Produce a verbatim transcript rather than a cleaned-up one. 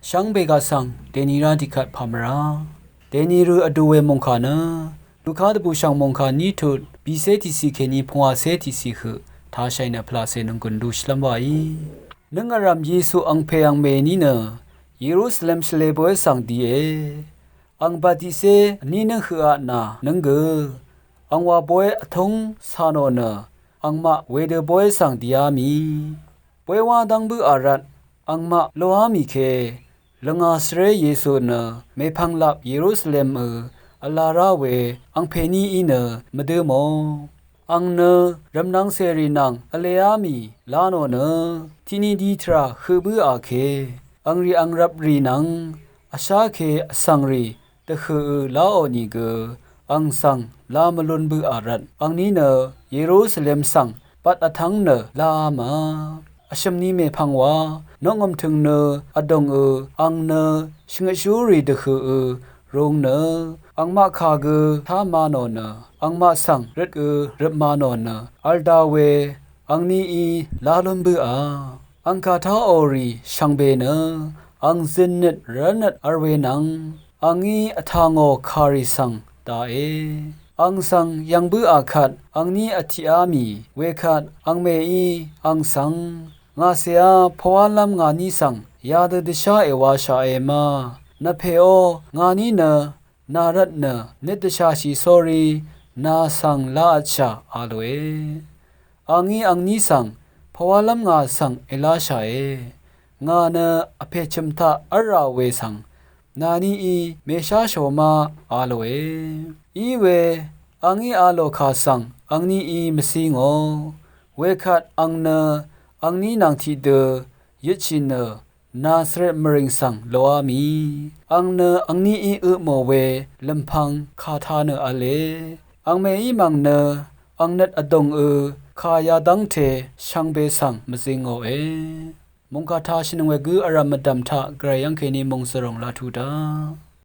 Shvngbe gaq svng dèni rá tiqkvt pà mvrá. Dèni rø vdu we mòngkà nø Luka dvbùshv̀ng mòngkà ní tut bìcé tiqciq kèní pungwàcé tiqciq høq tashàì nø pvlacè nònggùn lushvlv́m wàí. Nøng vrv̀m Yesu angpè angmè ní nø Yerusalem shvlē bóy svng die. Ang bvtiqcé vní nøng høqa nà nøng gø angwà bóy vtúng cà nò nø angmaq wedø bóy svng diá mì. Bóywá dv́ng bǿà rvt angmaq loá mì ke. Lvngà svré Yesu nø mèpvnglap Yerusalemø vla rá we angpè ní í nø mvdǿ mò. Ang nø rvmnvng cèrì nvng vleá mì lá nò nø tiqni di tvrà høq bǿà ke. Angrì angrvprì nvng vshá ke vsvngrì dvhøqø láò nìgø ang svng lá mvlún bǿà rvt angní nø Yerusalem svng bvt vtv́ng nø láá mà. Vshø̀mni mèpvng wa nokngø̀m tø̀ng nø vdòngø ang nø shvngøtshúrì dvhøqø rung nø angmaq kà gø tá ma nò nø angmaq svng røtgø røp ma nò nø v̄l da we angníí lá lún bǿà. Ang kà táò rì shvngbe nø ang zøn nøt rv́lnøt v̄l we nvng angí vtà ngò kàrì svng dàe. Ang svng yv̀ng bǿà kvt angní vtiqá mì wekvt angmèí ang svng ngàcèá pvwálv́m ngàní svng yadø dvshá èwāshàe ma. Nvpèó ngàní nø nà rvt nø nøt dvshàshì sórí nà svng laqvtshà a lòe. Angí angní svng pvwálv́m ngà svng èláshàe. Ngà nø vpè chø̀m taq v́lrà we svng nàníí mèsháshò ma a lòe. Iwe angí a lò kà svng angníí mvcí ngò. Wekvt ang nø angní nvng tiqdø yøtshì nø Nazaret mvrìng svng loá mì. Ang nø angníí øpmò we lv̀mpvng kà tā nø v̄le. Angmèí mv̀ng nø ang nøt vdòngø kà yadv́ngte shvngbe svng mvzingòe. Mòngkà tashìnøng we gǿ vrv̀m mvdv̀m taq gvray yv́ng kèní mòngzvròng laq tuq daq.